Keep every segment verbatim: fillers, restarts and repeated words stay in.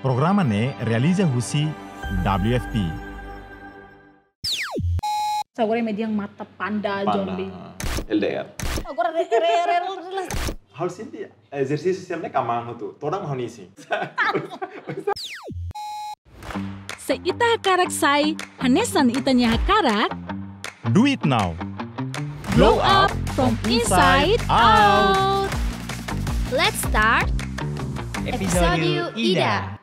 Programa ne'e realiza husi W F P. Agora ema dehan mata panda, panda, zombie. L D R. Agora re, re, re, re, re. Ha'u sente ezersísiu sira-ne'e kmaan hotu. Todan mak ha'u-nia isin. Se ita hakarak sai hanesan ita-nia hakarak, do it now. Glow up from inside out. Let's start. Epizódiu ida.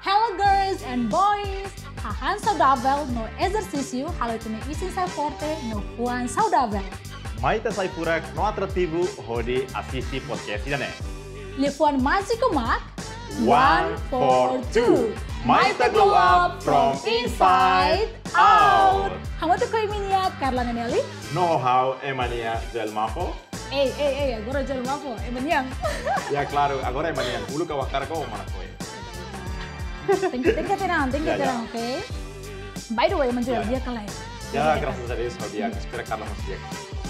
Hello girls and boys. Hahán saudavel no ezersísiu halo ita-nia isin sai forte no fuan saudavel. Mai ita sai furak no atrativu hodi asiste podcast ida-ne'e. Liafuan májiku mak one four two. Mai ita glow up from inside out. Hamutuk ho imi-nia Carla Neneli. No ha'u ema nia Joel Mafo. Ei, ei, ei, agora Joel Mafo, ema nian. Ya, klaru, agora ema nian. Uluk ha'u hakarak ho mana foin. Tenke, tenke tenang, tenke, ya, ya, tenang, oke? By the way, ema Joel, ya, ya, di'ak ka lae? Ya, di'ak ka lae? Grasas a Deus, ha'u di'ak. Espera Carla mós di'ak.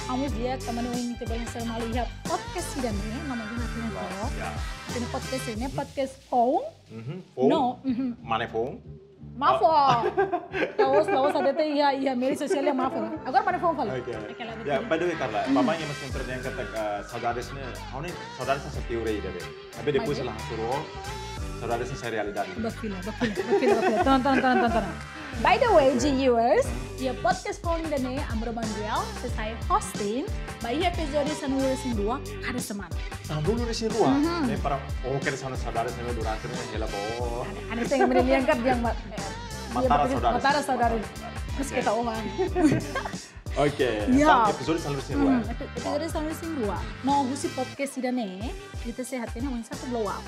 Ha'u mós di'ak, tanba ne'e ohin ita bele hasoru malu iha podcast ida-ne'e, no mós di'ak. Loos, ya. Ita-nia podcast ne'e, podcast foun. Mhm, foun? No, mhm. Mane foun? Mafo. Ah. La'ós, la'ós, ada te iha, iha media sosiál iha Mafo. Agora mane foun fali? Oke. Oke, lae, ya, betul. By the way, Carla, mhm, baibain ema sempre dehan katak, eh, saudades ne'e, ha'u-nia saudades hanesan teoria ida de'it. Tapi depois, oke, la hasoru, saudades ne'e sai realidade. Bakila, bakila, bakila, bakila. Tonton, tonton, tonton. By the way, viewers, iha podcast foun ida-ne'e, ami rua Manuel sei sai hosting ba iha epizódiu sanulu-resin-rua kada semana. Sanulu-resin-rua? Mhm. Ne'e para, oh, kada semana saudades ne'e durante ne'e hela ba. Ada, ada yang beri lian kat yang ma-, eh, matara saudades. Matara saudades. Matara saudades. Terus, oke, kita ulang. Oke, ya, entaun epizódiu sanulu-resin-rua. Hmm, epi-, epizódiu sanulu-resin-rua. No husi podcast ida-ne'e, ita sei hatene oinsá atu glow up.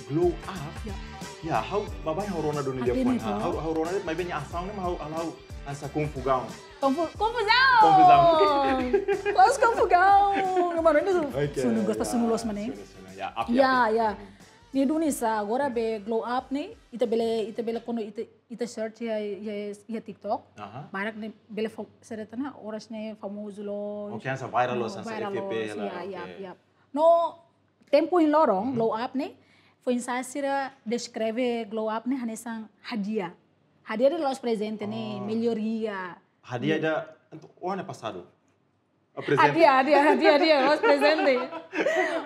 Glow up? Ya. Ya, ha'u baibain ha'u rona duni. Hatene de'it foin, ha. Ha'u, ha'u rona de'it, maibé nia asaun ne'e mak ha'u, ha'u, ha'u hanesan konfuzaun. Konfu-, konfuzaun. Konfuzaun. Loos, konfuzaun. Mano, ne'e su-, oke, sunu, gosta, ya, sunu loos mak ne'e. Sunu, sunu. Ya, api, ya, api. Ya. Ne'e duni sá, agora be glow up ne'e, ita bele, ita bele kuandu ita, ita search iha, iha, iha TikTok. Aha. Barak ne'e bele fo-, sira dehan oras ne'e famozu loos. Oke, hanesan viral loos, no, hanesan viral F Y P loos, hela, ya, ya, oke, ya. No tempu ohin loron, mhm, glow up ne'e, foin-sa'e sira deskreve glow up ne'e hanesan hadi'a. Hadi'a de'it, la'ós prezente ne'e, oh, melhoria. Hadi'a ida, entaun, o ano passado. O presente. Hadi'a, hadi'a, hadi'a, hadi'a, la'ós prezente.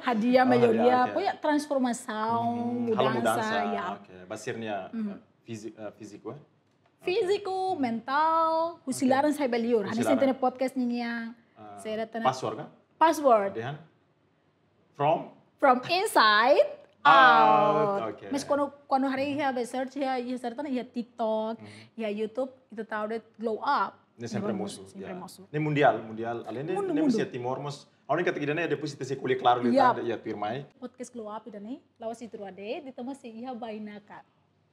Hadi'a, oh, melhoria, hadi'a, oke, pokoknya transformasaun, hmm, halo mudansa, mudansa, ya. Oke. Ba sira-nia, mhm, eh, fízi-, eh, fíziku, eh? Oke. Fíziku, mentál, husi, oke, laran sai ba liur. Husi laran. Hanesan ita-nia podcast ninian. Ah, sira dehan password ka? Password. Dehan? From? From inside out. Out, oke. Mas kuandu, kuandu haree iha be search iha, iha sira dehan iha TikTok, mhm, iha YouTube, ita tau de'it glow up. Ne'e sempre mosu, sempre, ya, mosu. Ne'e mundiál, mundiál. Além de, mundu, ne'e mundu. Mós iha Timor, mas ha'u hanoin katak ida-ne'e depois ita sei ko'alia klaru liután, yap, iha tuirmai. Podcast glow up ida-ne'e, la'ós ita rua de'it, ita mós iha bainaka.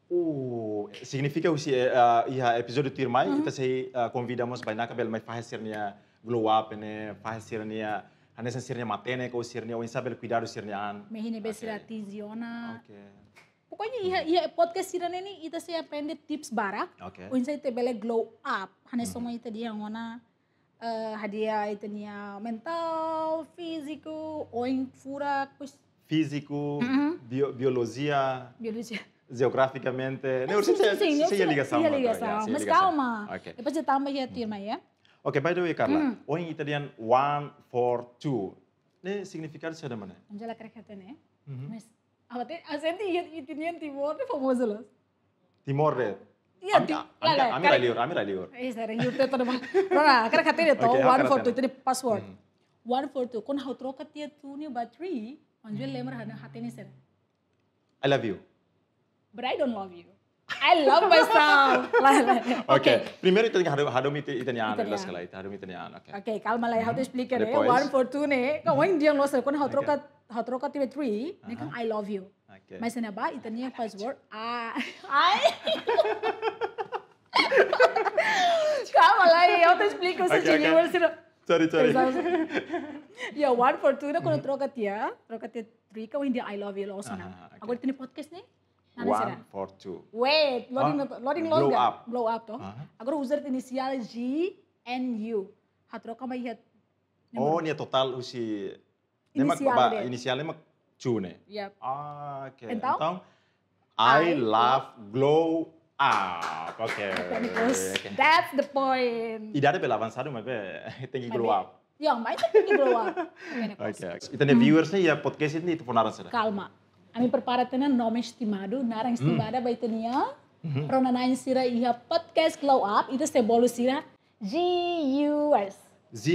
Oh, signifika husi, eh, ah, iha epizódiu tuirmai, mhm, ita sei, ah, konvida mós bainaka bele mai fahe sira-nia glow up ne'e, fahe sira-nia, hanesan sira-nia matenek ka sira-nia oinsá bele kuidadu sira-nia an. Mehi ne'ebé, oke, sira atinje ona. Oke. Pokoknya iha, iha podcast sira-ne'e ne'e ita sei aprende tips barak. Oke. Oinsá ita bele glow up. Hanesan, mhm, ohin ita dehan ona, eh, hadi'a ita-nia mentál, fíziku, oin furak, kus- Fíziku, mhm, bio-, biolojia. Biolojia. Jeografikamente. Ne'e, sin, sin, sin, sin, ne'e, sin, iha ligasaun, iha ligasaun. Ya, sin, iha ligasaun. Mas kalma. Oke. Depois ita tama iha tuirmai, ya. Oke, by the way, Carla. Hmm. Ohin ita dehan one four two. Ne'e signifikadu saida mak ne'e? Angela, hakarak hatene. Mhm. Mas, ha'u hatene, ha'u sente iha, iha ita-nia Timor ne'e famozu loos. Timor de'it? Iya, ami, ti-, ami, lae, lae, ami rai liur, ami rai liur. Eh, sering YouTube tuh, Bang. Rona, hakarak hatene to, oke, hakarak hatene. One four two itu di password. Hmm. One four two, kuandu ha'u troka tiha two ne'e ba three, Manuel lembra ha'u-nia hatene sira. I love you. But I don't love you. I love myself. Lae, lae. Oke. Oke. Primeiru ita tenke hadomi, hadomi ita, ita-nia an, ita-nia an. Ita hadomi ita-nia an, oke. Oke, kalma lae, ha'u atu esplika, eh. Depois? One four two ne'e, ka ohin dehan loos, kuandu ha'u, oke, troka, ha'u troka tiha ba three, ne'e kan, aha, I love you. Oke. Mas ne'ebá, ita-nia password, ah, ai. Kalma lae, ha'u atu esplika, oke, oke, sira. Sorry, sorry. Exato. Ya, one four two ne'e kuandu, mhm, troka tiha, troka tiha three, ka ohin dehan I love you loos ona. Aha, oke. Agora ita-nia podcast ne'e naran saida? One four two. Wait, loading, ah, loading loos ka? Glow up. Glow up to. Aha. Agora uza inisiál G N U. Ha'u troka mai iha. Oh, nia totál husi Ne'e mak Inisiál ba, de'it. Inisiál ne'e mak Q ne'e. Yep. Ah, oke. Entaun? Entaun, I I love Glow Up. Oke. Oke, because Oke. that's the point. Idade bele avansadu, maibé tenke Maibé- glow up. Ya, mas tenke glow up. Oke, ne'e Oke. kos. Ita-nia viewers ne'e iha podcast ne'e ita fó naran saida? Kalma. Ami prepara tiha ona nome estimadu, naran estimada ba ita-nia rona-na'in sira iha podcast Glow Up, ita sei bolu sira G U S. G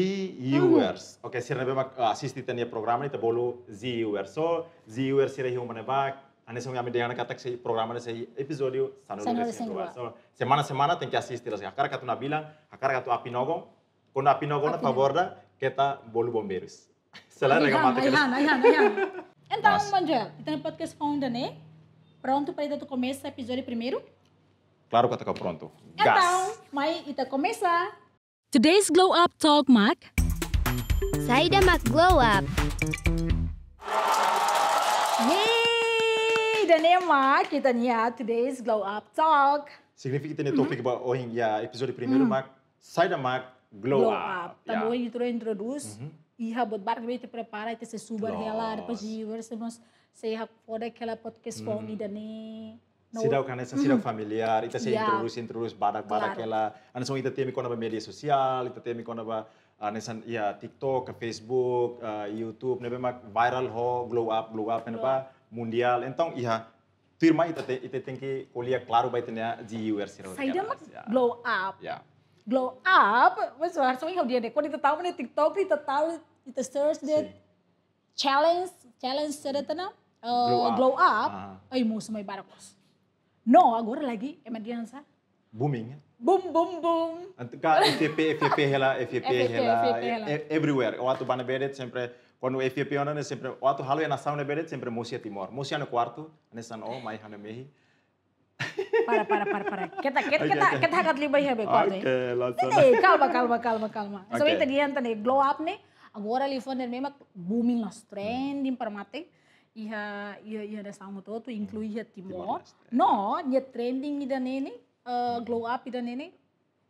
U S. Oke, sira ne'ebé mak, ah, asiste ita-nia programa ne'e ita bolu G U S. So, G U S sira iha uma ne'ebá, hanesan ami dehan katak sei programa ne'e sei episódiu sanulu-resin-rua. Sanulu-resin-rua. So, semana-semana tenke asiste, la sei hakarak atu nabilan, hakarak atu apinogon, kuandu apinogon ona, apinogon, favór ida, keta bolu bombeirus. Selain rega mate kedas. Ai-han, ai-han, ai-han. Entaun, Mas. Manuel, ita-nia podcast foun ida-ne'e, prontu para ita atu komesa episódiu primeiru? Klaru katak prontu. Entaun, Gas. mai ita komesa. Today's Glow Up Talk mak. Saida mak Glow Up? Yeay, ida-ne'e mak ita-nia Today's Glow Up Talk. Signifika ita-nia tópiku ba ohin, ya, episódiu primeiru mak saida mak Glow Up. Ya. Tanba ohin ita introdús, iha buat barak ne'ebé ita prepara, ita sei subar hela, Loos. depois viewers mós sei hakfodak hela podcast foun ida-ne'e. No. Seidauk hanesan, seidauk familiár, ita sei introdús, introdús badak-badak hela. Klaru. Hanesan ita temi kona-ba média sosiál, ita temi kona-ba, ah, hanesan iha TikTok, ka Facebook, ah, YouTube, ne'ebé mak viral ho Glow Up, Glow Up, ne'ebé mundiál. Entaun, iha, tuirmai ita te-, ita tenke ko'alia klaru ba ita-nia G U S sira. Saida mak Ya. Glow Up. Ya. Glow Up, mas harus ha'u dehan ne'e. Kuandu ita tau iha TikTok, ita tau, ita search de'it. Sin. Challenge, challenge saida tan ne'e? Eh, Glow Up. Glow Up. Ah. Ai, mosu mai barak loos. No, agora lagi, ema dehan sá? Booming, ya. Boom, boom, boom. Entaun, ka F Y P, F Y P hela, F Y P F Y P, hela, F Y P hela. e-, everywhere. Atu bá ne'ebé de'it sempre, kuandu F Y P ona ne'e sempre, atu halo iha nasaun ne'ebé de'it sempre mosu iha Timor. Mosu iha ha'u-nia kuartu, hanesan ó, mai ha'u-nia mehi. Para, para, para, para. Keta, keta, Oke, keta, oke. keta hakat liu ba iha be kuartu, eh. Oke, langsung. Ne'e, kalma, kalma, kalma, kalma. So, Oke. ita dehan tan ne'e Glow Up ne'e, agora liafuan ne'e memang booming loos, trending para mate. Iha, iha, iha nasaun hotu-hotu, inklui iha Timor. Timor-Leste. No, nia trending ida-ne'e ne'e, eh, Glow Up ida-ne'e ne'e,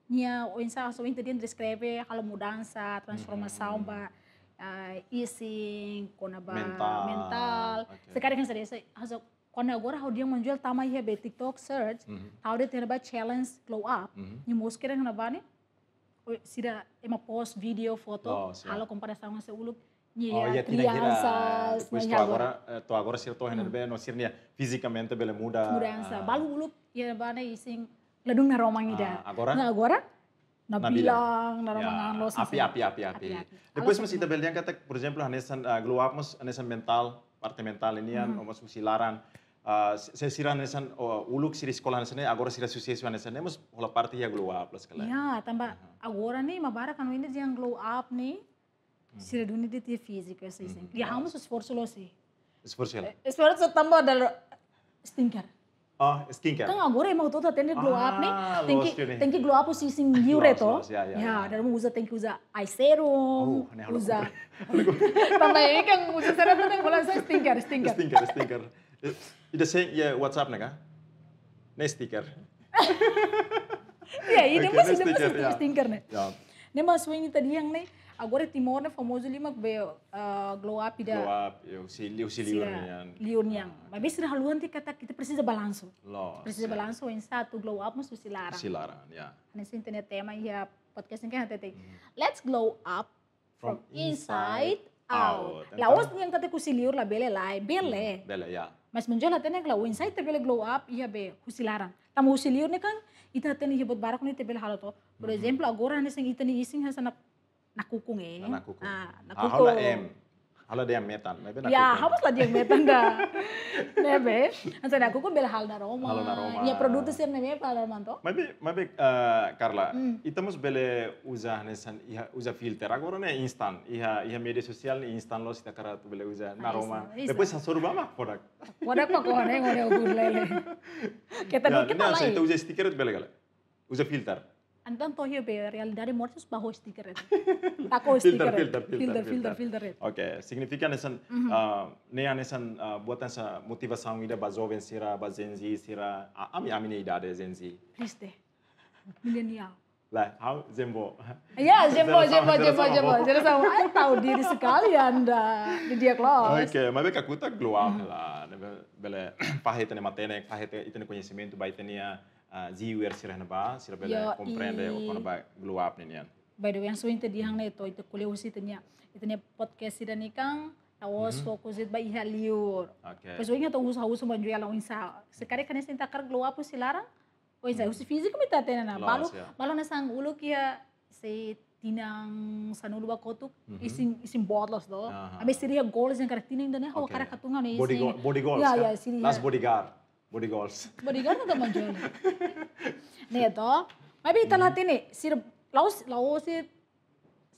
nia oinsá, so, ita dehan deskreve halo mudansa, transformasaun ba, eh, isin, kona-ba Mentál. mentál. Oke. Sekarang kan saida, sa-, haso, kuandu agora ha'u dehan Manuel tama iha be TikTok search, tau de'it iha ne'ebá challenge Glow Up. Nia mosu kira iha ne'ebá ne'e, o, sira ema post vídeo, foto, Oh, siap. Halo komparasaun hanesan uluk. Nia Oh, iha ya, tinan hira, kriansas, depois nia to'o agora. Agora, eh, to'o agora sira to'o iha ne'ebé, no sira-nia fizikamente bele muda. Mudansa. Ah. Balu uluk iha ne'ebá ne'e isin ladún naroman ida. Ah, agora? Nah, agora? Nabilan. Nabilan, naroman Ya, an loos, api, hanesan. api, api, api. Api, api. Depois, Halo mas sá? Ita bele dehan katak, por exemplo, hanesan, ah, Glow Up, mas hanesan mentál, parte mentál nian, no mas husi laran, ah, se, se sira hanesan, oh, uluk sira eskola hanesan ne'e, agora sira susesu hanesan ne'e, mas hola parte iha Glow Up, la sekali. Ya, tanba agora ne'e, ema barak kan ainda dehan Glow Up ne'e, sira duni de'it iha fíziku, hanesan. Ya, ha'u mós esforsu loos, sih. Esforsu hela. Esforsu tanba dala skincare. Oh, skincare. Kan agora ema hotu-hotu hatene Glow Up ne'e, Ah, tenke, loos, Juni. tenke Glow Up husi isin liur, Loos, to? loos, ya, ya, ya. Dala ruma uza, tenke uza eye serum, Oh, ne'e halo uza. kompra. Tanba ema kan uza sira ne'e, bolu hanesan skincare, skincare. Skincare, skincare. Eh, ida sei iha WhatsApp ne'e ka? Ne'e stiker. Ya, ida Oke, mós, ne'e ida mós stiker, skincare, ya. Skincare ne'e. Ya. Ne'e mak ohin ita dehan ne'e, agora Timor ne'e famozu liu mak be, eh, Glow Up ida. Glow Up, ya, husi, husi liur Sira nian. Liur nian. Mas sira haluha tiha katak ita presiza balansu. Loos, Presiza ya. Balansu oinsá atu glow up mós husi laran. Husi laran, ya. Hanesan ita-nia tema iha podcast ne'e kan hatete. Let's glow up from From inside inside out. out. La'ós dehan katak husi liur labele, lae, bele. Bele, ya. Mas menjual hatene glow, inside ita bele glow up iha be husi laran. Tanba husi liur ne'e kan, ita hatene iha buat barak ne'e ita bele halo, to. Por exemplo, agora hanesan ita-nia isin hanesan nakukun, eh. Nakukun. Ah, nakukun. Ha'u la dehan, ha'u la dehan metan, maibé nakukun. Ya, ha'u mós la dehan metan ida. Ne'ebé, hanesan nakukun bele halo naroman. Halo naroman. Nia produtu sira-ne'e bele halo naroman, to. Maibé, maibé, eh, Carla, ita mós bele uza hanesan, iha, uza filter. Agora ne'e instan, iha, iha média sosiál ne'e instan loos, ita hakarak atu bele uza naroman. Instan, instan. Depois hasoru ba mak fodak. Fodak mak kone, kone ukur lele. Keta, ya, keta, ne'e, se ita uza stiker bele ka lae? Uza filter. Entaun to'o iha be realidade mortus ba ho stiker. Tako stiker. Filter, filter, filter, filter, filter. Oke, signifika hanesan, ah, ne'e hanesan, ah, buat hanesan motivasaun ida ba joven sira, ba Gen Z sira, a-, ami, ami-nia idade Gen Z. Please deh. Milenial. Lae, ha'u Zembo. Ya, Zembo, Jerasaun, Zembo, Zembo, jerasaun Zembo. avó. Jerasaun, ai, tahu diri sekali Anda. Di'ak loos. Oke, maibé kakutak glow up hela, ne'ebé bele fahe ita-nia matenek, fahe ita-nia koñesimentu ba ita-nia, ah, viewer sira ne'ebá, sira bele Yo, komprende i- kona-ba glow up ninian. By the way, yang so ita dehan ne'e to, ita ko'alia husi ita-nia, ita-nia podcast ida-ne'e kan, la'ós fokus ba iha liur. Oke. Pois ohin ita husu, husu manjuela oinsá. Se karik hanesan ita hakarak glow up husi laran, oinsá, husi fíziku mak ita hatene ona. Balu, Loos, ya. Balu hanesan uluk iha sei tinan sanulu ba kotuk, Mhm. isin, isin boot loos do. Aha. Ami sira iha goals yang karik tinan ida-ne'e, ha'u Oke. hakarak hatudu hanesan. Body goal, body goals, Ya, kan? ya, sira iha. Last bodyguard, body goals. Bodyguard mak ita manjuela. Ne'e to. Maibé ita la hatene, sira la'ós, la'ós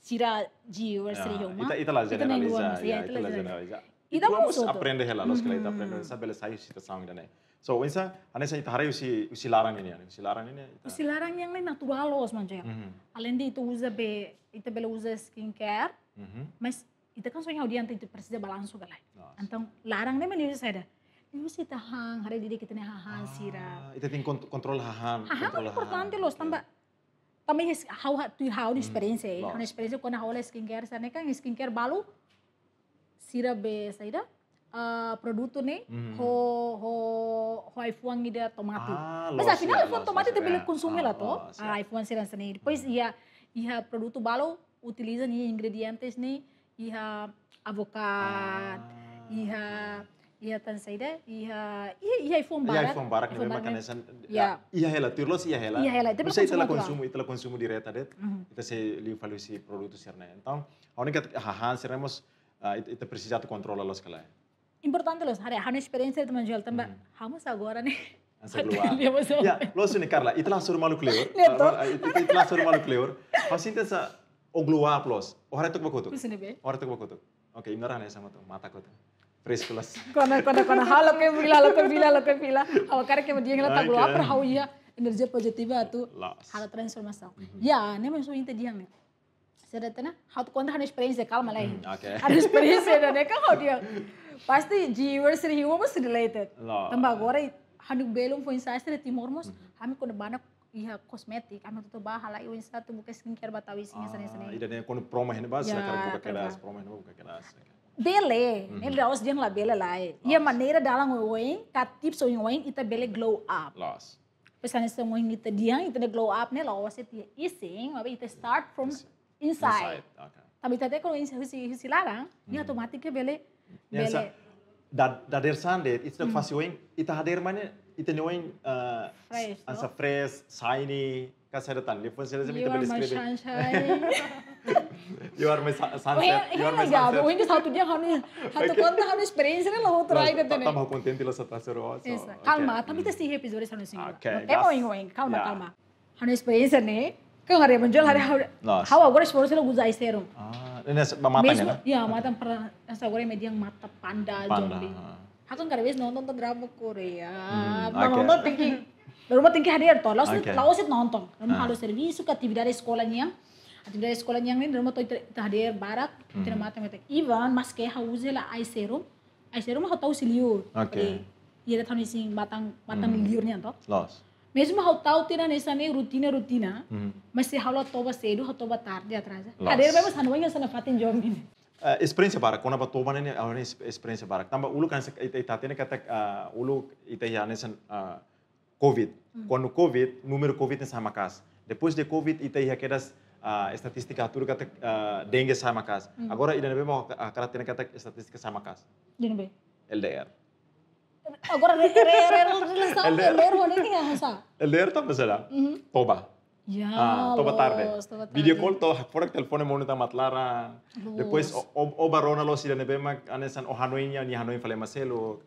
sira viewer, Ya, sira iha uma. ita, ita la Ita ne'e generaliza, gomes, ya, ya, ita ita la la generaliza. Ita Ita mós mós hotu. Aprende hela, loos kala ita Mhm. aprende, sabe, bele sai husi situasaun ida-ne'e. So, oinsá, hanesan ita haree husi, husi laran ninian, husi laran ninian, ita. Husi laran yang lain natural loos, manjuela. Mhm. Além de ita uza be, ita bele uza skincare, Mhm. mas ita kan sonha audiente ita presiza balansu ka lae. Loos. Entaun, laran ne'e mak liuhusi saida? Liuhusi ita han, haree didi'ak ita-nia hahán sira. Ah, ita tenke kont-, kontrola hahán, Hahán kontrola mak importante hahán, loos, oke. Tanba. Tanba iha, ha'u ha-, tuir ha'u-nia Hmm, esperiénsia, eh. loos. Ha'u-nia esperiénsia kuandu ha'u hola skincare sira-ne'e kan, skincare balu sira be saida, ah, produtu ne'e, Hmm. ho, ho, ho ai-fuan ida tomate. Ah, Mas loos, afinal ya, ai-fuan loos, tomate loos, ita bele ya. konsumu Ah, hela to. loos, ya. Ah, ai-fuan sira hanesan ne'e. Depois iha, iha produtu balu utiliza nia ingredientes ne'e, iha avokado, Ah, iha, oke. iha tan saida, iha, iha, iha ai-fuan Iha barak. ai-fuan barak ne'e Ai-fuan memang barak ne'e. hanesan, Ya. iha hela, tuir loos iha hela. Iha hela, ita bele Maibé ita la konsumu konsumu, ita la konsumu direta de'it. Mhm. Ita sei liu fali husi produtu sira-ne'e. Entaun, ha'u hanoin katak hahán sira mós, ah, ita, ita presiza atu kontrola loos kala. Importante loos, haree, ha'u-nia esperiénsia ita manjuela tanba, Mhm. ha'u mós agora ne'e. Hanesan glow up. Dia mós. Ya, loos ne'e Carla, ita la hasoru malu kleur. Ne'e to. Ah, ita, ita la hasoru malu kleur. Ha'u sente hanesan ó glow up loos. Ó haree took ba kotuk. Husi ne'ebé? Ó haree took ba kotuk. Oke, ignorante sama tu, mata kotuk. Fresku loos. Kona, kona, kona, halo ke bila, halo ke bila, halo ke bila. Ha'u hakarak ke dia ngela ta glow up, Oke. Ha'u iha enerjia pozitiva atu. Loos. Halo transformasaun. Mhm. Ya, ne'e mak so ita dehan ne'e. Sira hatene, ha'u konta ha'u-nia esperiénsia, kalma lai. Hmm, oke. Ha'u-nia esperiénsia ida-ne'e kan ha'u dehan. Pasti viewers sira iha uma mós related. Loos. Tanba agora ha'u-nia belun foin-sa'e sira Timor mós, Hmm. ami kuandu bá iha kosmetik, ami atu bá halai oinsá atu buka skincare ba tau isin hanesan ne'e. Ah, ida-ne'e kuandu promo iha ne'ebá, sira Ya, hakarak buka hakarak kedas, bá. promo iha ne'ebá buka kedas. Dele, Mhm. ne'e la'ós dehan labele lae. Loos. Iha maneira dalan oioin, ka tips oioin, ita bele glow up. Loos. Pesan hanesan ohin ita dehan, ita-nia glow up ne'e la'ós iha isin, maibé ita start from Yes. inside. Inside, oke. Tanba ita hatene kuandu husi, husi laran, ne'e Mhm. automátiku bele, Ya, bele. sa-, da-, dadeer-saan de'it, ita Hmm. fase oin, ita hadeer mai ne'e, ita-nia oin, eh, Fresh, hanesan no? Fresh, shiny, ka saida tan, liafuan sira ita You are bele my deskreve. Sunshine. You are my su-, Oh, sunset, ya, you are my ya, sunset. Ohin ke satu dia kami, satu Oke. Konta kami experience ne'e la hotu Nah, rai ka ta-, tene. Tanba kontente loos atu hasoru, so, Yes, oke. kalma, Hmm. tapi ita sei episode satu sini. Oke, Ema gas. Ohin, Ohin, kalma, Ya. kalma. Ha'u-nia experience ne'e, kan haree manjuela haree ha'u, Loos. ha'u agora esforsu la uza ai serum. Ah, ne'e hanesan ba matan Mesmu, ne'e? Ya, matan para, asa agora mediang mata panda, Panda, zombie. ah. Ha'u kan kada vez nonton to drama Korea. Hmm, Ba oke. nonton tenke, dala ruma tenke hadeer to. La'ós, Oke. la'ós nonton. Dala ruma Ah. halo servisu ka atividade eskola nian. Atividade eskola nian ne'e dala ruma to ita, ita hadeer barak, ita Hmm. mata mata. Even maske ha'u uza hela ai serum, ai serum ha'u tau husi liur. Oke. Jadi, ita tau isin matan, matan Hmm. liur nian to. Loos. Mesmu ha'u tau tiha hanesan ne'e rotina, rotina. Hmm. Mas se ha'u la toba sedu, ha'u toba tarde atrasa. Loos. Hadeer mesmu hanesan oin hanesan fatin job ne'e. Eh, esperiénsia barak, kona-ba toba ne'e, ha'u-nia es-, esperiénsia barak. Tanba uluk kan se-, ita, ita hatene katak, ah, uluk ita iha hanesan, ah, covid. Hmm. Kuandu covid, númeru covid ne'e sa'e maka'as. Depois de covid, ita iha kedas, ah, estatístika hatudu katak, ah, dengue sa'e maka'as. Hmm. Agora, ida-ne'ebé mak, ah, hakarak hatene katak estatístika sa'e maka'as. Ida-ne'ebé? L D R. Agora re, re, re, re, relasaun L D R. L D R ho ne'e hanesan sá? L D R tanba saida? Mhm. Toba. Ya, Ah, toba loos, tarde. Toba tarde. Video call to'o, fora telefone monu ita matan laran. Loos. Depois, ó, ó, ó bá rona loos ida-ne'ebé mak hanesan ó hanoin nian, nia hanoin fali ema seluk.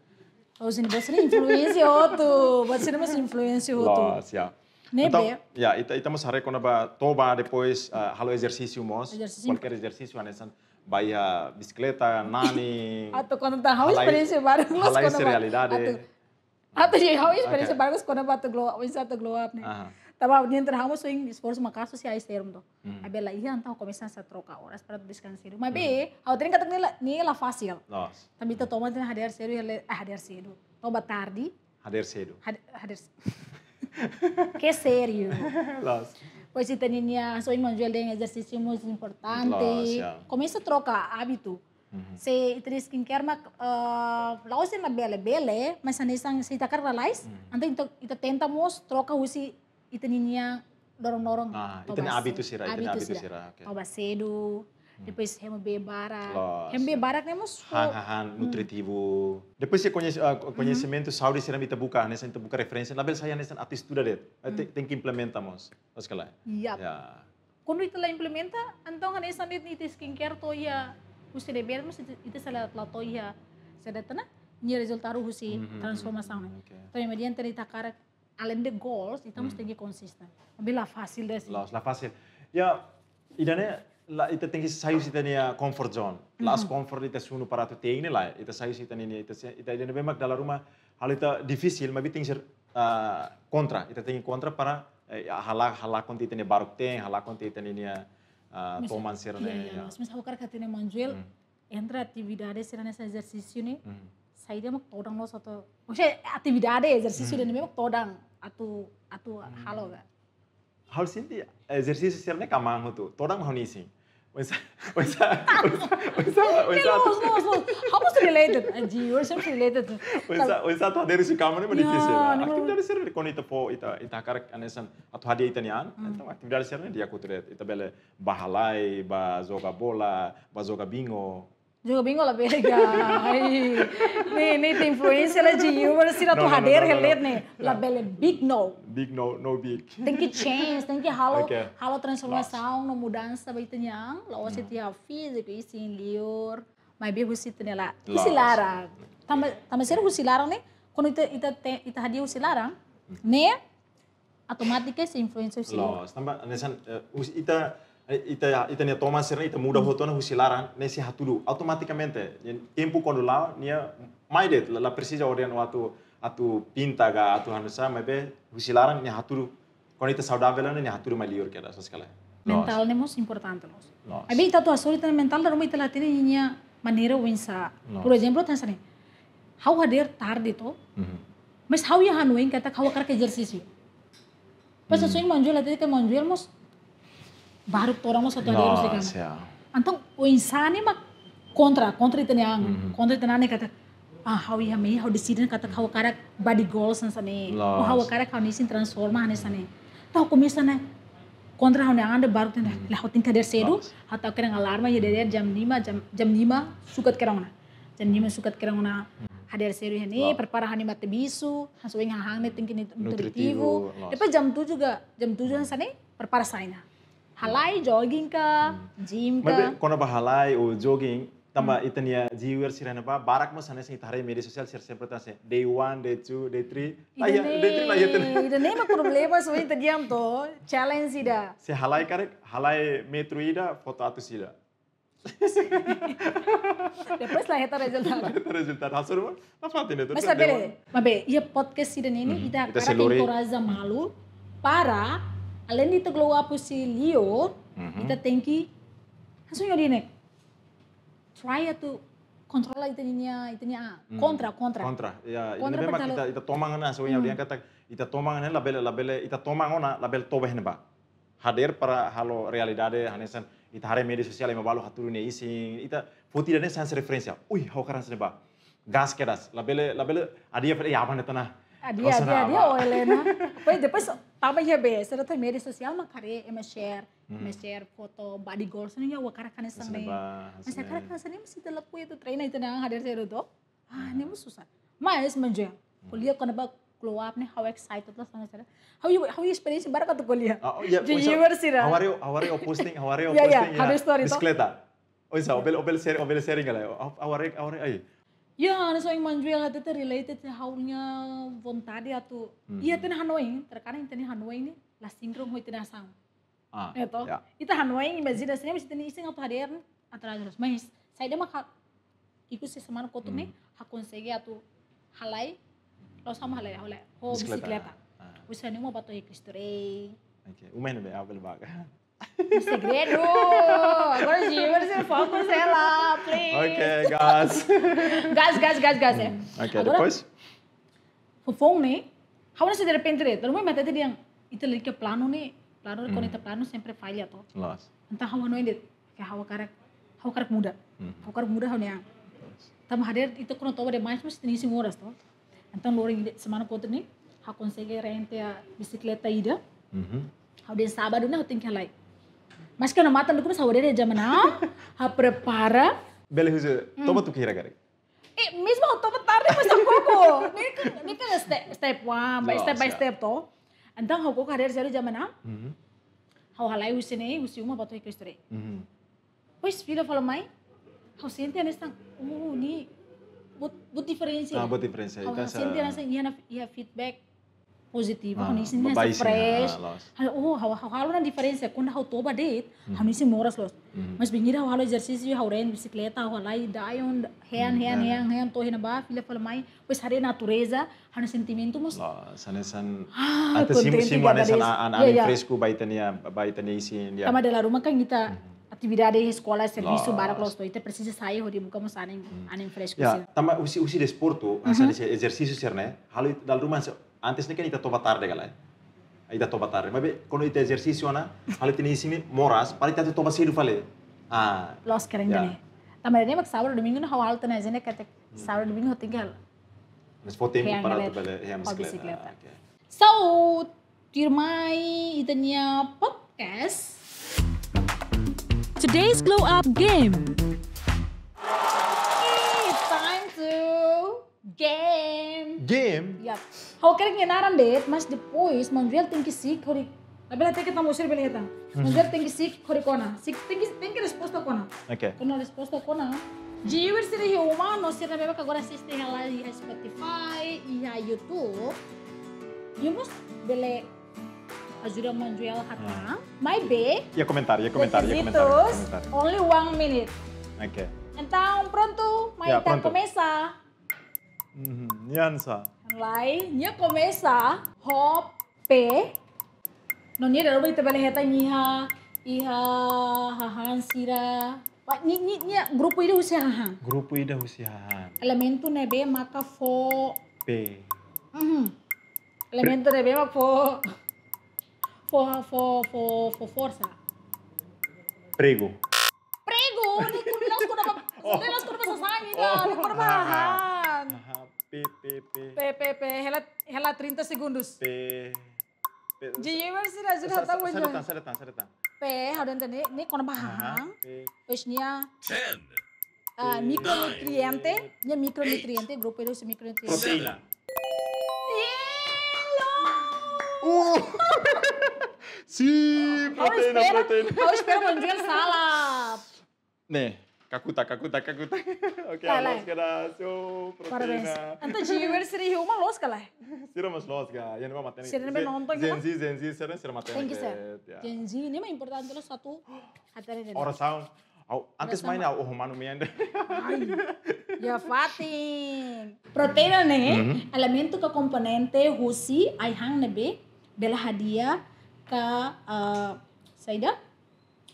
Oh, sini, buat sira influénsia hotu. Buat sira mós influénsia hotu. Loos, ya. Ne'ebé? Entaun, ya, ita, ita mós haree kona-ba toba, depois, ah, halo ezersísiu mós. Ezersísiu. Kualkér ezersísiu, hanesan bá iha bisikleta, nani. Atu konta ha'u-nia Halai, esperiénsia barak, loos halai kona-ba. realidade. Atu, atu ya, ha'u-nia esperiénsia Oke. Bagus kona-ba atu glow up, oinsá atu glow up ne'e. Aha. Tanba nian terhamu swing esforsu maka'as husi ai serum to. Hmm. Maibé la iha, entaun komesa sa troka oras para deskansa. Maibé, ha'u hatene katak ne'e la, ne'e la fasil. Loos. Tanba ita toba tiha hadeer sedu, ah, hadeer sedu. Toba tarde. Hadeer sedu. Had-, hadeer se-, ke sériu. Loos. Depois ita-ninia, so, irmão Joel dehan ezersísiu mós importante. Loos, ya. Komesa troka hábitu. Mhm. Se ita-nia skincare mak, eh, la'ós labele, bele, mas hanesan se ita hakarak lalais, Mhm. entaun ita, ita tenta mós troka husi ita-ninia dorong-dorong. Ah, ita-nia hábitu sira, ita-nia hábitu sira, oke. Toba sedu, Hmm. depois hemu bee barak. Loos, ya. Hemu bee barak ne'e mós Han, han, han, Hmm. nutritivu. Depois se koñese-, ah, ko-, Mhm. koñesimentu saúde sira ita buka, hanesan ita buka referénsia, labele sai hanesan atu estuda de'it. Eh, te-, Hmm. tenke implementa mós. Oskala. Yap. Ya. Kuandu ita la implementa, entaun hanesan de'it ita skincare to'o iha husi ne'ebé, mas ita, ita sei la, la to'o iha, sei de'it ona, nia rezultadu husi Mhm, transformasaun ne'e. oke. Entaun, mediante ita hakarak além de goals, ita mós Hmm. tenke konsisten. Maibé la fasil de'it. Loos, la fasil. Ya, ida-ne'e, la, ita tenke sai husi ita-nia comfort zone. La'ós Mhm. comfort ita sunu para atu te'in ne'e lae. Ita sai husi ita-nia, ita se, ita, ida-ne'ebé mak dala ruma halo ita difisil, maibé tenke ser, ah, kontra. Ita tenke kontra para, eh, hala'o, hala'o kontra ita-nia baruk-teen, hala'o kontra ita-nia, ah, Mas, toman sira-ne'e, iya, iya, ya. Mas, mas ha'u hakarak hatene, Maun Joel, Hmm. entre atividade sira hanesan ezersísiu ne'e, Hmm. saida mak todan loos atu, maksudnya atividade ezersísiu Hmm. ida-ne'ebé mak todan atu, atu Hmm. halo ka? Ha'u sente ezersísiu sira-ne'e kmaan hotu, todan mak ha'u-nia isin. Oinsá, oinsá, oinsá, oinsá, oinsá. Loos, loos, loos. Ha'u mós related. Aji, we're so related. Oinsá, oinsá atu hadeer husi kama ne'e mak Ya, difisil, ah. ne'e mak Atividade sira-ne'e kuandu ita fó, ita, ita hakarak hanesan atu hadi'a ita-nia an, Hmm. entaun atividade sira-ne'e di'ak hotu de'it. Ita bele bá halai, bá joga bola, bá joga bingo. Joga bingo labele ka. Ai. Ne'e, ne'e ita influénsia la ji, we're sira atu No, no, no, hadeer no, no, no. helet ne'e. Ya. Labele, big no. Big no, no big. Tenke change, tenke halo, Oke. halo transformasaun, Loos. no mudansa ba ita-nia an, la'ós Hmm. ita-nia fíziku, isin, liur, maibé husi ita-nia la-, Loos. husi laran. Tanba, tanba sira husi laran ne'e, kuandu ita, ita te-, ita hadi'a husi laran, Hmm. ne'e, automátiku sei influénsia husi laran. Loos, tanba hanesan, eh, husi ita, eh, ita, ita-nia toman sira-ne'e ita muda Hmm. hotu ona husi laran, ne'e sei hatudu automatikamente. Nia tempu kuandu la'o, nia mai de'it, la, la presiza ohin atu, atu pinta ka, atu hanesan, maibé husi laran nia hatudu. Kuandu ita saudavel ne'e, nia hatudu mai liur kedas, oskala. Mentál Loos. ne'e mós importante loos. Loos. Maibé ita atu hasoru ita mentál, dala ruma ita la hatene ninia maneira oinsá. Loos. Por ezemplu, hanesan ne'e. Ha'u hadeer tarde to, Mhm. mas ha'u iha hanoin katak ha'u hakarak ezersísiu. Pas Hmm. hanesan Maun Joel hatete katak Maun Joel mós baruk todan mós atu hadeer husi Loos, kama. ya. Entaun, oinsá ne'e mak kontra, kontra ita-nia an, Mhm. kontra ita-nia an ne'e katak, ah, ha'u iha mehi, ha'u deside katak ha'u hakarak body goals hanesan ne'e. Loos. Ou ha'u hakarak ha'u-nia isin transforma hanesan ne'e. Entaun komesa ne'e kontra ha'u-nia an de'it baruk ita-nia an. Mhm. Lae, ha'u tenke hadeer sedu, Loos. ha'u tenke alarma iha dadeer jam lima, jam, jam lima sukat kedas ona. Jam lima sukat kedas ona Hmm. hadeer sedu iha ne'e, Loos. prepara ha'u-nia matabixu, hanesan ohin hahán ne'e tenke nutritivu. Nutritivu, loos. Depois jam tujuh ka, jam tujuh hanesan ne'e, prepara sai ona. Halai, jogging ka, Hmm. gym ka. Maibé, kona-ba halai ou jogging, tanba Hmm. ita-nia viewer sira-ne'ebá, barak mós hanesan ita haree media sosiál sira sempre hanesan, day one, day two, day three. Ida Lae, ne'e, day three lae, ida ne'e. ida ne'e mak problema, so ita di'ak to, challenge ida. Se halai karik, halai metru ida, foto atus ida. Depois la hetan rezultadu. La hetan rezultadu. Hasoru, mas, mas fatin itu. Mas labele, maibé, iha podcast ida-ne'e, Mhm. ita Ita hakarak seluri. enkoraja malu para, além de ita glow up husi liur, Mhm. ita tenke, hanesan ohin dehan ne'e, try atu kontrola ita-nia, ita-nia, Hmm. kontra, kontra. Kontra. Ya, Kontra ida-ne'e memang para ita, ita toman ona, so yang Hmm. dia kata, ita toman ona labele, labele, ita toman ona labele toba iha ne'ebá. Hadeer para halo realidade, hanesan ita haree media sosiál ema balu hatudu nia isin, ita foti ida-ne'e hanesan referénsia. Ui, ha'u hakarak hanesan ne'ebá. Gas kedas, labele, labele, hadi'a fali, ya, mana tana. Hadi'a, Hanesan hadi'a, hadi'a, ne'ebá. oele na. Depois, depois, tama iha be, sira iha media sosiál mak haree, ema share, Hmm. ema share foto, body goals, ne'e ha'u hakarak hanesan Hanesan ne'e. ne'ebá, Mas hanesan hakarak ne'e. hanesan ne'e, mesti ita lakohi atu treina ita-nia an hadeer sedu to. Ah, Hmm. ne'e mós susar. Mas, Maun Joel, Hmm. ko'alia kona-ba glow up ne'e, ha'u excited loos hanesan ne'e. Ha'u, ha'u experience barak atu ko'alia. Ah, oh, ya, Jadi, oinsá, viewer sira. ha'u haree, ha'u haree ó posting, ha'u haree ó Ya, ya, posting, ya, haree story to. bisikleta. Oinsá, ó bele, ó bele share, ó bele sharing ka lae. Ha'u, ha'u haree, ha'u haree, ai. Ya, hanesan ohin Maun Joel hatete related ho ha'u-nia vontade atu. Hmm. Iha ita-nia hanoin, terkadang ita-nia hanoin ne'e la sinkron ho ita-nia asaun. Ah, Ya to? ya. Ita hanoin, imajina hanesan ne'e, mas ita-nia isin atu hadeer, atrazu loos. Mas, saida mak ha'u, ikus semana kotuk ne'e, Hmm. ha'u konsege atu halai, loos ha'u mak halai, halai, ho Bisikleta. bisikleta. Ah. Usa ne'e uma batu ikus tre. Oke, uma ne'ebé, ha'u bele bá ka. Segredu. Agora, Gilbert, você fokus ela, please. Oke, gas. Gas, gas, gas, gas, eh. Hmm, oke, Agora, depois? Fofoun ne'e, ha'u hanesan derrepente de'it, dala ruma ema hatete dehan, ita lalika planu ne'e, Planu, hmm, kuandu ita planu sempre falla to. Loos. Entaun ha'u hanoin de'it, ke ha'u hakarak, ha'u hakarak muda. Hmm. Ha'u hakarak muda ha'u-nia an. Loos. Tanba hadeer ita kuandu toba demais mós ita-nia isin moras to. Entaun loron ida semana kotuk ne'e, ha'u konsege renta bisikleta ida. Mhm. Ha'u dehan sábadu ne'e ha'u tenke halai. Maske ha'u-nia matan duni mós ha'u hadeer iha jam enam, ha'u prepara. Bele husu, hmm, toba tuku hira karik? Eh, mezmu ha'u toba tarde mós ha'u koko. Ne'e kan, ne'e kan step, step one, by step by step to. Loos, ya. Entaun ha'u koko hadeer sériu jam enam. Mhm. Ha'u halai husi ne'e, husi uma ba to'o iha Cristo Rei. Mhm. Depois fila fali mai, ha'u sente hanesan, oh, ne'e buat, buat diferensa. Ah, buat diferensa. Ha'u, ita ha'u sa- sente hanesan iha ona, iha feedback pozitivu, ah, ha'u-nia isin ba-, hanesan baibain, fresh. Ah, loos. Ha'u, oh, ha'u, ha'u halo ona diferensa, kuandu ha'u toba de'it, hmm, ha'u-nia isin moras loos. Hmm. Mas bainhira ha'u halo ezersísiu, ha'u renta bisikleta, ha'u halai da'et, han, han, hmm, han, han, to'o iha ne'ebá, fila fali mai, depois haree natureza, ha'u-nia sentimentu mós. Loos, hanesan, ah, ita simu, kontente simu kada hanesan vez. An, an, ya, anin, ya, fresku ba ita-nia, ba ita-nia isin, ya. Tanba dala ruma kan ita, mhm, atividade eskola, servisu, loos, barak loos to, ita presiza sai hodi buka mós anin, mhm, anin fresku, ya, sira. Tanba husi, husi desportu, mhm, hanesan husi ezersísiu sira-ne'e, halo dala ruma se, antes ne'e kan ita toba tarde ka lae. Ita toba tarde. Maibé, kuandu ita ezersísiu ona, halo ita-nia isin ne'e moras, para ita atu toba sedu fali. Ah, loos, keren, ya, keren. Tanba ne'e mak sábadu domingu ne'e ha'u halo tiha ona agenda katak, hmm, sábadu domingu ha'u tenke halo. Mas fó tempu, han, para ita bele, han, bisikleta. Bisikleta. Ah, oke. So, tuirmai ita-nia podcast. Today's Glow Up Game. It's time to game. Game? Yap. Ha'u hakarak nia naran de'it, mas depois, Maun Joel tenke siik hodi. Labele hateke tanba sira bele hetan. Mhm. Maun Joel tenke siik hodi kona. Siik tenke, tenke resposta kona. Oke. Kuandu resposta kona, GUers sira iha uma, no sira ne'ebé agora asiste hela iha Spotify, iha YouTube, yu mós bele ajuda Maun Joel hatán. Ah. Maibé, iha komentáriu, iha komentáriu, iha komentáriu, rekizitus, komentáriu. Only one minute. Oke. Entaun, prontu, mai, ya, ita prontu, komesa. Mhm, nian sá? Lae, nia komesa ho P. No nia dala ruma ita bele hetan iha, iha hahán sira. Wah, nia, nia, nia grupu ida husi hahán. Grupu ida husi hahán. Elementu ne'ebé maka fó P. Mhm. Elementu ne'ebé maka fó, fó, fó, fó, fó forsa. Pregu. Pregu, ne'e kuda, ne'e kuda ba, oh, ne'e kuda ba sasán ida, oh, ne'e kuda ba hahán. Hahán. Hahán. P, P, P. P, P, P, hela, hela trinta segundos. P, P. GUers sira, sira, sa-, sa-, hatán, sa-, Maun Joel. Saida tan, saida tan, saida tan. P, ha'u dehan ne'e, ne'e kona ba hahán. Aha, P. Depois nia, ten, ah, nine, mikronutriente, eight, nia mikronutriente, grupu ida husi mikronutriente. Proteína. Yellow! Uh! Sin, ha'u proteína, espera, proteína. Ha'u espera Maun Joel sala. Ne'e, kakutak, kakutak, kakutak. Oke, sala. Loos kedas, oh, proteína. Parabéns. Entaun, GUers sira iha uma loos ka lae? Sira mós loos ka, iha ne'ebá matenek. Sira ne'ebé nonton, Gen Z, Gen Z, sira, sira matenek. Thank you, sir. Ya. Gen Z ne'e mak importante loos atu hatene de'it. Orasaun. Au, antes mai ne'e au, oh, manu mian. Ai, ya fatin. Proteína ne'e, mhm, elementu ka komponente husi ai-han ne'ebé bele hadi'a ka, ah, saida?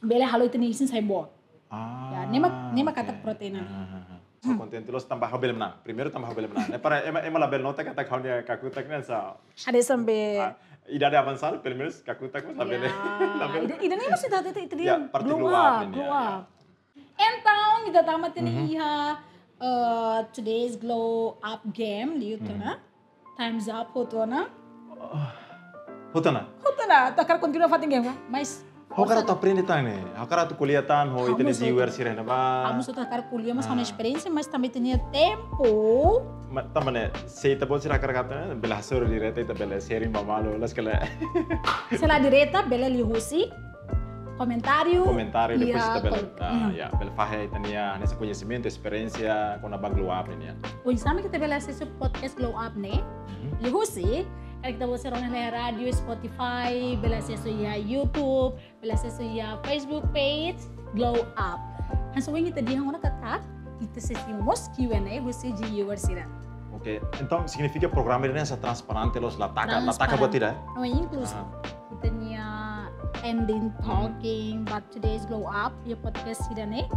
Bele halo ita-nia isin sai boot. Ah, ya, ne'e mak, ne'e mak katak, oke, proteína ne'e. Ah, ah, ah. Ha'u kontente loos tanba ha'u bele manán. Primeiru tanba ha'u bele manán. Ne'e para ema, ema labele nota katak ha'u-nia kakutak ne'e sá. Ada sampai. Ah, idade avansadu, pelumenus kakutak mós labele. Ya. Labele. Ida, ida-ne'e mós ita, ita, ita, ya, parte glow up, glow up ne'e, glow up. Ya, ya. Entaun, ita tama tiha ona, mhm, iha, eh, today's glow up game, liu tiha ona. Mhm. Time's up, hotu ona. Ah, hotu ona? Hotu ona, ita hakarak kontinua fatin game ka? Mas ha'u hakarak atu aprende tan ne'e. Ha'u hakarak atu ko'alia tan ho ita-nia GUers sira iha ne'ebá. Ha'u mós hotu hakarak ko'alia, mas ha'u-nia, ah, esperiénsia, mas tanba ita-nia tempu. Ma-, tanba ne'e, se ita-boot sira hakarak hatene, bele hasoru direta, ita bele sharing ba malu, loos ka lae. Se la direta, bele liuhusi komentáriu. Komentáriu, depois, ya, ita bele, kol-, ah, mhm, ya, bele fahe ita-nia, hanesan koñesimentu, esperiénsia, kona-ba glow up nian. Oinsá mak ita bele asesu podcast Glow Up ne'e? Mhm. Liuhusi, karik ita-boot sira rona iha rádiu, Spotify, bele asesu iha YouTube, bele asesu iha Facebook page, Glow Up. Hanesan ohin ita dehan ona katak, ita sei simu mós Q and A husi GUers sira. Oke, entaun signifika programa ida-ne'e hanesan transparente loos, la taka, la taka buat ida? Transparente. No, inklui. Aha. Ita-nia ending, hmm, talking about today's Glow Up, iha podcast ida-ne'e.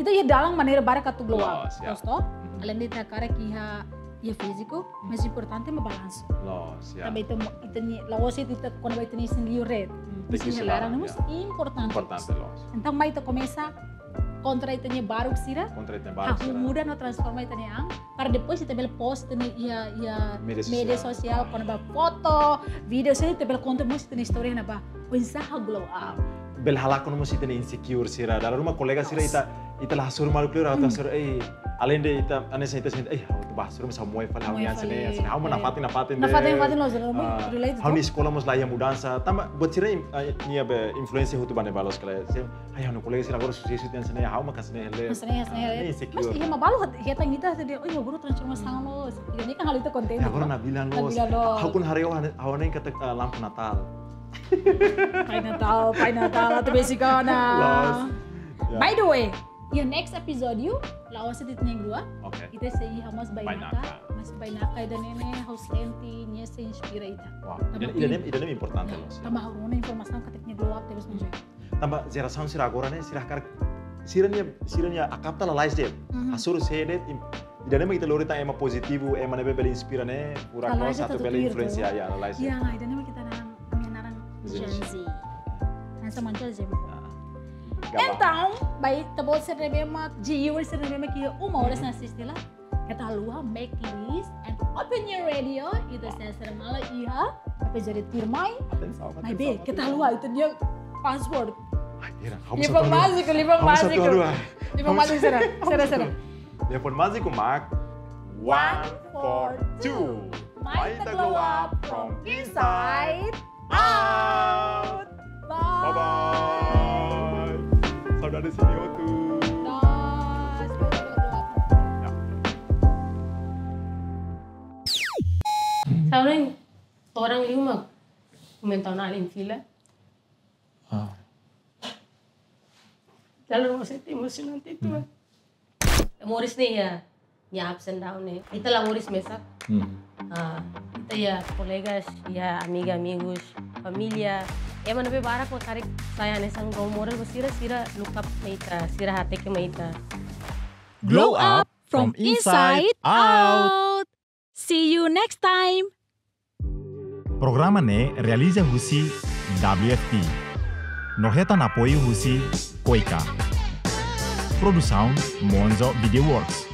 Ita iha dalan maneira barak atu glow up. Loos, ya. Loos to? Hmm. Alende ita hakarak iha, iha fíziku, mas importante mak balansu. Loos, ya. Tanba ita mo-, ita-nia, la'ós ita kona-ba ita-nia sendiri red. Tenke seidauk, laran ne'e mós importante. Importante, loos. Entaun mai ita komesa kontra ita-nia baruk sira. Kontra ita-nia baruk sira. Hahú muda no transforma ita-nia an. Para depois ita bele post ita-nia iha, iha média sosiál, kona-ba foto, vídeo, sira ita bele konta mós ita-nia istória ne'ebá. Oinsá ha'u glow up. Bele halakon mós ita-nia insecure sira. Dala ruma kolega sira ita, ita la hasoru malu kleur, ita hasoru, eh, além de ita, hanesan ita sente, eh, ha'u atu bá hasoru, mas ha'u moe fali, ha'u-nia an hanesan ne'e, hanesan ne'e. Ha'u mak nafatin, nafatin de'it. Nafatin, nafatin loos, relate. Ha'u-nia eskola mós laiha mudansa. Tanba buat sira, eh, nia be influénsia hotu ba ne'ebá loos kala. Ai, ha'u-nia kolega sira agora susesu tiha hanesan ne'e, ha'u mak hanesan ne'e hela. Hanesan ne'e, hanesan ne'e hela. Ah, insecure. Mas iha mak balu hetan ita dehan, "Oh, agora transformasaun loos." Ida-ne'e kan halo ita kontente. Ya, agora nabilan loos. Nabilan loos. Ha'u kuandu haree, oh, ha'u-nia katak, ah, lampu Natal. Pai Natal, Pai Natal, atu besik ona. Loos. Ya. By the way, iha next episode, la'ós ita-nia glow up. Oke. Ita sei iha mós bainaka. Bainaka. Mas bainaka ida-ne'e ne'e ha'u sente nia sei inspira ita. Wow. Tanba ida-ne'e, ida-ne'e importante loos. Tanba ha'u rona informasaun katak nia glow up terus menjadi. Tanba jerasaun sira agora ne'e, sira hakarak, sira-nia, sira-nia akapta lalais de'it. Mhm. Hasoru sé de'it, im-, ida-ne'e mak ita lori tan ema pozitivu, ema ne'ebé bele inspira ne'e, furak loos atu bele influensia, ya, lalais de'it. Ya, ida-ne'e mak ita naran, nia naran Gen Z. Gen Z. Hanesan muncul Gen Z. Ah. Gaba. Entaun, ba ita-boot sira ne'ebé mak, G U sira ne'ebé mak iha uma oras na asiste la. Keta haluha make list and open your radio. Ita sei hasoru malu iha episode tuirmai. Atensaun, atensaun, atensaun. Maibé, keta haluha ita-nia password. Ai, pera, ha'u só atu haluha. Liafuan májiku, liafuan májiku. Ha'u só atu haluha. Liafuan májiku sira, sira, sira. Liafuan májiku mak one four two. Mai ita glow up from inside out. Bye. Bye-bye. Saudade sini hotu. Nós, saudade hotu. Ya. Saudade orang liu mak mental na alin fila. Ah. Lalu masih emosionante itu. Hmm. Moris ne'e ya, nia ups and down ne'e. Ita la moris mesak. Hmm. Ah, ita iha kolegas, iha amiga, amigus, família. Ema ne'ebé barak mak karik sai hanesan role model ba sira, sira look up mai ita, sira hateke mai ita. Glow up from inside out. See you next time. Programa ne'e realiza husi W F P. No hetan apoiu husi KOICA. Produsaun Monzo Video Works.